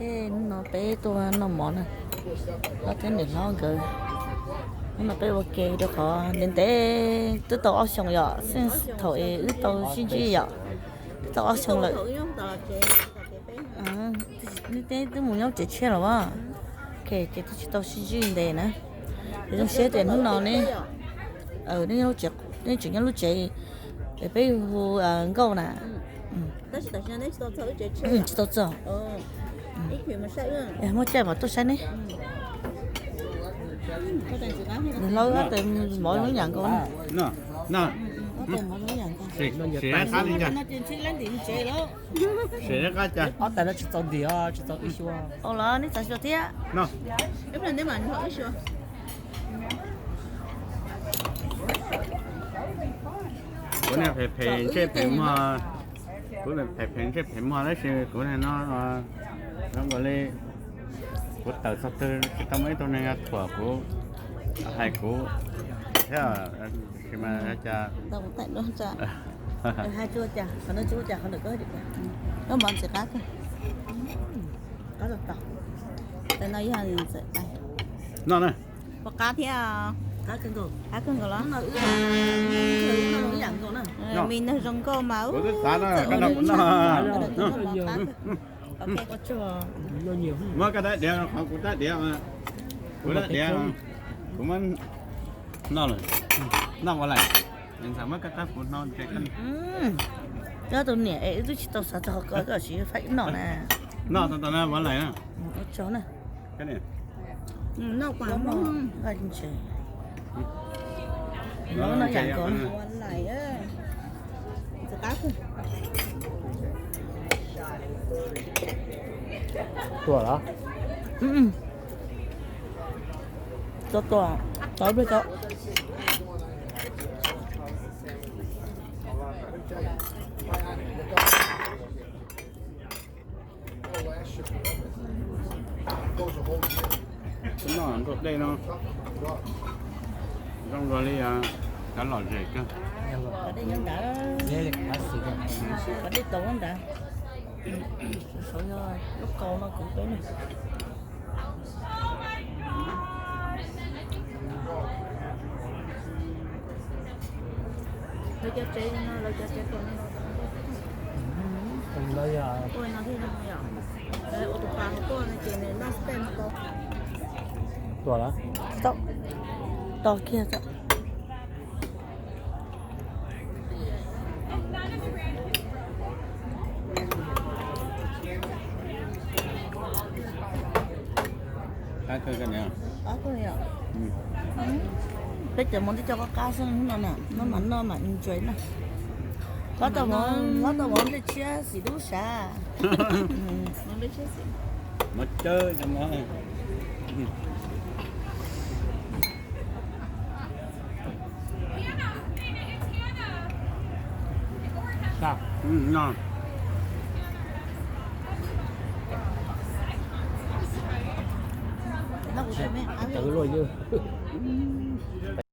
Hnub no peb tuaj noj mov na, hlob thiab niam hlob nkawd. Hnub no peb ua ke rau qhov ntev ntev twb tau ob xyoos yom, xeej thaum es wb tau sib ntsib yom, twb tau ob xyoos lawm. Neb twb mus nyob tsev tshiab los as, ces twb tsis tau sib ntsib ntev na. Ces zoo siab tias hnub no neb, neb tseem nyob lub tsev, es peb hu nkauj na. Tsis tau txog. Muaj caij mam tuaj saib neb. Nws hlob tab tais mov zoo ib yam nkaus na. Ob tais no tsis txaus ntim, tsis txaus ib xyuas. Ua los neb txav xyuas thiab. Kuv niag phem phem ntsej phem muag, kuv phem phem ntsej phem muag tab sis kuv niag no zoo nkaus li kuv tawm txog twg tsis tau muaj ib tug neeg thuam kuv, hais kuv thiab, sis mas cas. Hais tsuas cas qhov no tsis ua cas, qhov ntawm koj, koj mov ntxim qab kawg. Qab tos tos. Tais no yog ntxim qab. Noj na. Puas qab thiab? Qab kawg nkaus los. Ib yam nkaus na. Mis nws zoo nkauj mas. Kuv twb xav no, koj nrog kuv noj. Muab koj dab diav, qhov kuv dab diav, kuv dab diav, kuv muab noj lawm. Noj ua lais, ntxawm muab koj rab puv hno ntse. Koj tus niam es wb twb tsis tau xav txog koj, koj tsis faib noj na. Noj tau tau na, ua lais na. Ua tsaug na. Noj kuv noj ntse. Noj ntse yam nkaus na. Ua lais. Tuam los? Tau tuam, tau ib pliag tau. Noj nruab dej no zoo nkaus li cov lom zem kawg. Dej nyob nrad, dej tau nrad. Sav yog lub kaus no kuv peb na. Lawv cov tsev no, lawv cov tsev tuaj no, tuaj no thiaj zoo yom. Lawv ua tus pas tuaj no ces nws noj stem tau. Tuaj lawm. Tau, tau kiag tau. Qab kawg niam. Qab kawg yom. Peb cov mov twb coj qab qab xwb hnub no na, no mas noj mas enjoy na. Hlob tau mov, hlob tau mov nplej tshiab xim dub sav. Mov cawb cov mov. Tawv luaj ywg.